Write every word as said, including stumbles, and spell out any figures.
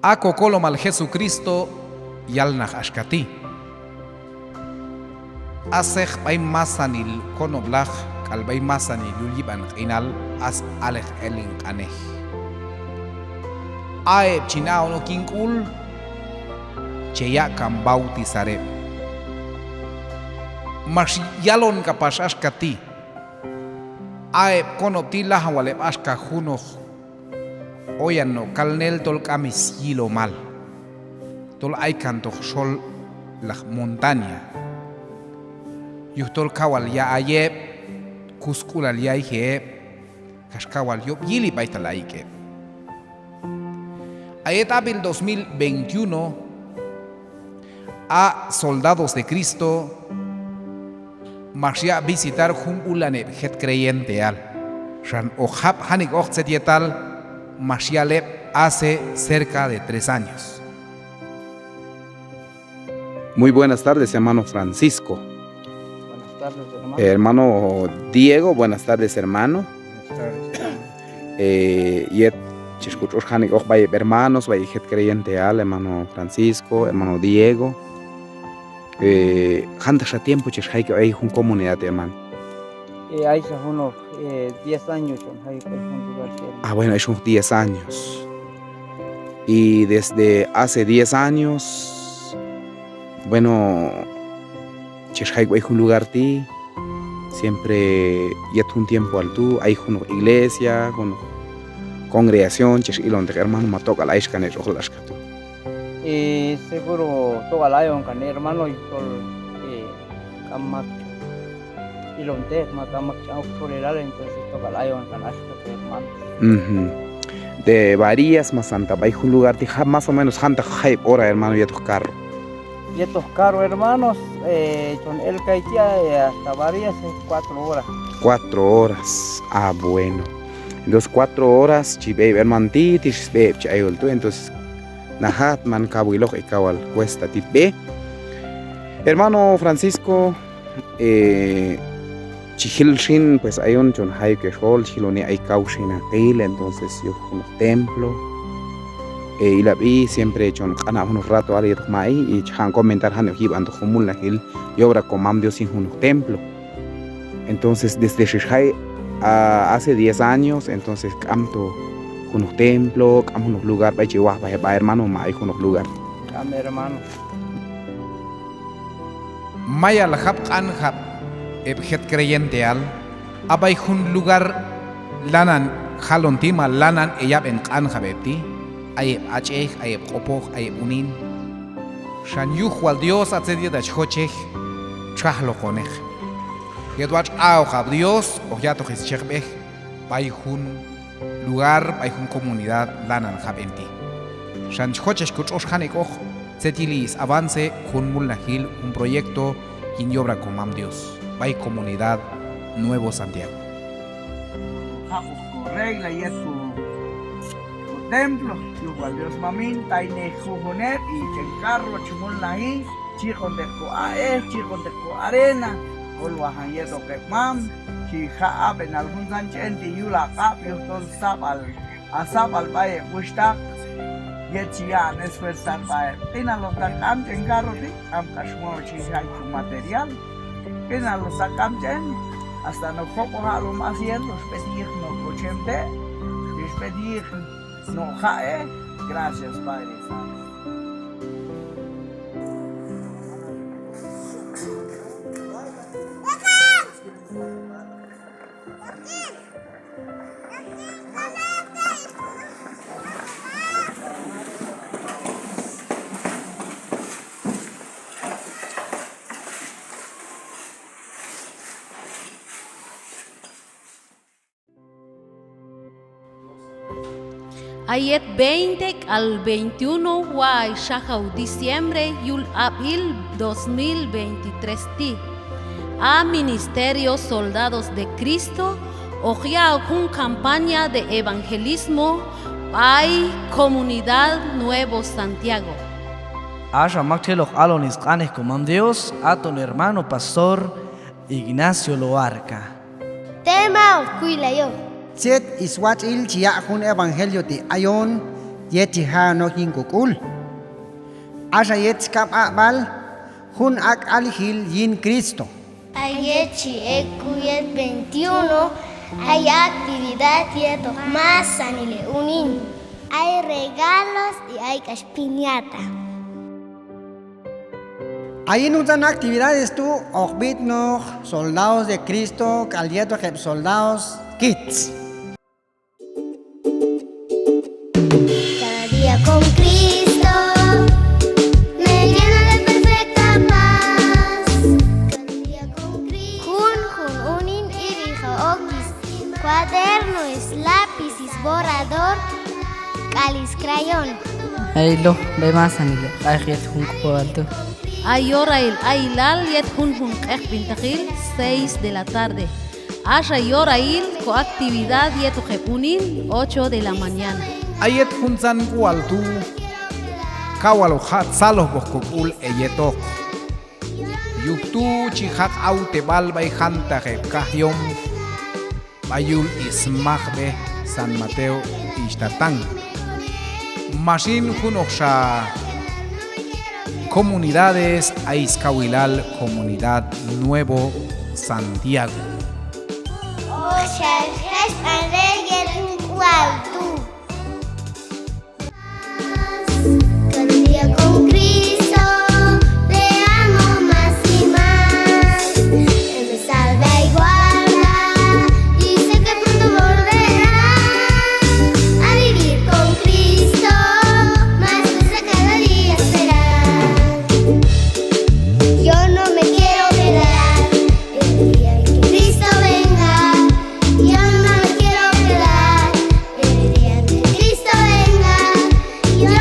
A Kokolomal Jesucristo yalnaq axka ti': Asek b'ay masanil konob'laq k'al b'ay masanil yul yib'an q'inal, as alek el hin q'anej. A heb' chin a'on ok yin k'ul, che yaq' kan bautizar heb'. Max yalon k'apax axka ti': A heb' konob' ti' lajan wal heb' axka junoq oyan no' kalnel tol k'am syilomal, tol aykantoq xol laj montaña, yujtol kaw wal ya'ay heb', kusk'ulal yayji heb', kax kaw wal yob' yili b'aytal ayik' heb'. A yet ab'il dos mil veintiuno, a Soldados de Cristo max yaq' visitar jun b'ulan heb' jet creyenteal. Xan hoq jab' janik'oq tzet yetal max yal heb' hace cerca de tres años. Muy buenas tardes, hermano Francisco. Buenas tardes, hermano. Hermano Diego, buenas tardes, hermano. Buenas tardes, hermano. Eh, yet chex kotx'ox janik'oq b'ay heb' hermanos, b'ay heb' jet creyenteal, hermano Francisco, hermano Diego. Eh, jantaqxa tiempo chex jayok b'ay jun comunidad, hermano? Eh, ayxa junoq, eh, diez años chon jayok b'ay jun lugar ti', hermano. Ah, bueno, ay junoq diez años. Y desde hace diez años, bueno, chex jayok b'ay jun lugar ti', siempre yet jun tiempoal tu', ay junoq iglesia, junoq congregación chex ilonteq, hermano, ma tok'al ayxkan hetx'oqlal axka tu'? Eh, seguro tok'al ayon kan, hermano, yujtol, eh, k'am mak ilonteq, ma k'am mak ch'an ok txolilal, entonces tok'al ayon kan axka tu', hermano. Ujú. De Barillas masanta b'ay jun lugar ti', ja-, más o menos jantaq jayeb' hora, hermano, yetoq carro? Yetoq carro, hermanos, eh, chon el kayti', eh, hasta Barillas, eh, cuatro horas. Cuatro horas. Ah, bueno. Entonces, cuatro horas chi b'ey heb' hermano ti', tix sb'ey heb' chi ayol tu', entonces, najat man kawiloq, eh, kaw wal cuesta tit b'e. Hermano Francisco, eh, chi jil xin, pues, ayon chon jayok hexol, chi jiloni ay kaw xinaqil, entonces, yuj junoq templo. Eh, ilab'i siempre chon q'anjab' junoq ratoal yetoq ma'i, y chi ja'on comentar janik'oq yib'antoq jun mulnajil yobra komam Dios yin junoq templo. Entonces, desde xex jay, a, hace diez años, entonces, k'amto junoq templo, k'am junoq lugar b'ay chi wajb'aj heb'a, hermano, ma ay junoq lugar? K'am, hermano. Mayal jab' q'anjab' heb' jet creyenteal, a b'ay jun lugar lanan jalon ti' ma lanan heyab'en q'anjab' heb' ti', ay heb' ach'ej, ay heb' q'opoj, ay heb' unin. Xan yuj wal Dios, a tzet yetal chi jochej, txajloqoneq. Yet watx' a'oqab' Dios, hoq ya'toq schejb'ej b'ay jun lugar, b'ay jun comunidad lanan jab'en ti'. Xan chi jochej kotx'ox janik'oq tzet yili savance jun mulnajil, jun proyecto yin yobra komam Dios b'ay comunidad Nuevo Santiago. Jab'oq koregla yet ko, kotemplo, yuj wal Dios mamin, taynej jujun heb', y ch'en carro chi mulnaji, chi yiqonteq ko a'ej, chi yiqonteq ko arena, kolwajan yetoq heb' mam, chi jaq' ab'enal juntzan ch'en ti' yul haq'ab', yujtol sab'al, a sab'al b'ay heb' wuxhtaq, yet chi ya'on esforzar sb'a heb'. Q'inaloq ta k'am ch'en carro ti', k'am kax modo chi jay ko material. Q'inaloq ta k'am ch'en, hasta no' job'oj aq'lom asiento, xb'et yiq no' kotxem te', xb'et yiq no' jaq'e. Gracias, Padre Santo. A yet veinte k'al veintiuno way xajaw diciembre yul ab'il dos mil veintitrés ti', a Ministerio Soldados de Cristo hoq ya'ok jun campaña de evangelismo b'ay comunidad Nuevo Santiago. Axa maktxel hoq aloni sq'anej komam Dios, aton hermano pastor Ignacio Loarca. Tema hoq kuylayoq: Tzet swatx'il chi yaq' jun evangelio ti' ayon yet chi ja'on ok yin kok'ul. Axa yet skab' aq'b'al jun ak' aljil yin Cristo. A yet chi ek' k'u yet veintiuno, ay actividad yetoq masanil heb' unin. Ay regalos y ay k'ax piñata. A yin juntzan actividades tu' hoq b'itnoq Soldados de Cristo k'al yetoq heb' Soldados Kids. Cada día con Cristo me llena de perfecta paz. Cada día con Cristo. Junjun unin ib'ijoq ok scuaderno, slápiz, sborrador k'al scrayón. Ay loj b'ay masanil heb' q'anej yet jun k'ual tu'. A yorail ayilal yet junjun q'eqb'intaqil, seis de la tarde. Axa yorail ko actividad yetoq heb' unin, ocho de la mañana. A yet juntzan k'ual tu' kaw wal hoq jaq' tzalojb'oq kok'ul heyetoq. Yuj tu' chi jaq' awteb'al b'ay jantaq heb' kajyom b'ay yul smaqb'ej San Mateo Ixtatán. Ma xin junoqxa comunidades ay skawilal comunidad Nuevo Santiago. Hoq xa jechb'an re yet jun k'ual tu'. Cada día con Cristo te amo más y más. Él me salva y guarda y sé que pronto volverá. A vivir con Cristo, más me gusta cada día esperar. Yo no me quiero quedar el día en que Cristo venga. Yo no me quiero quedar el día en que Cristo venga. Yo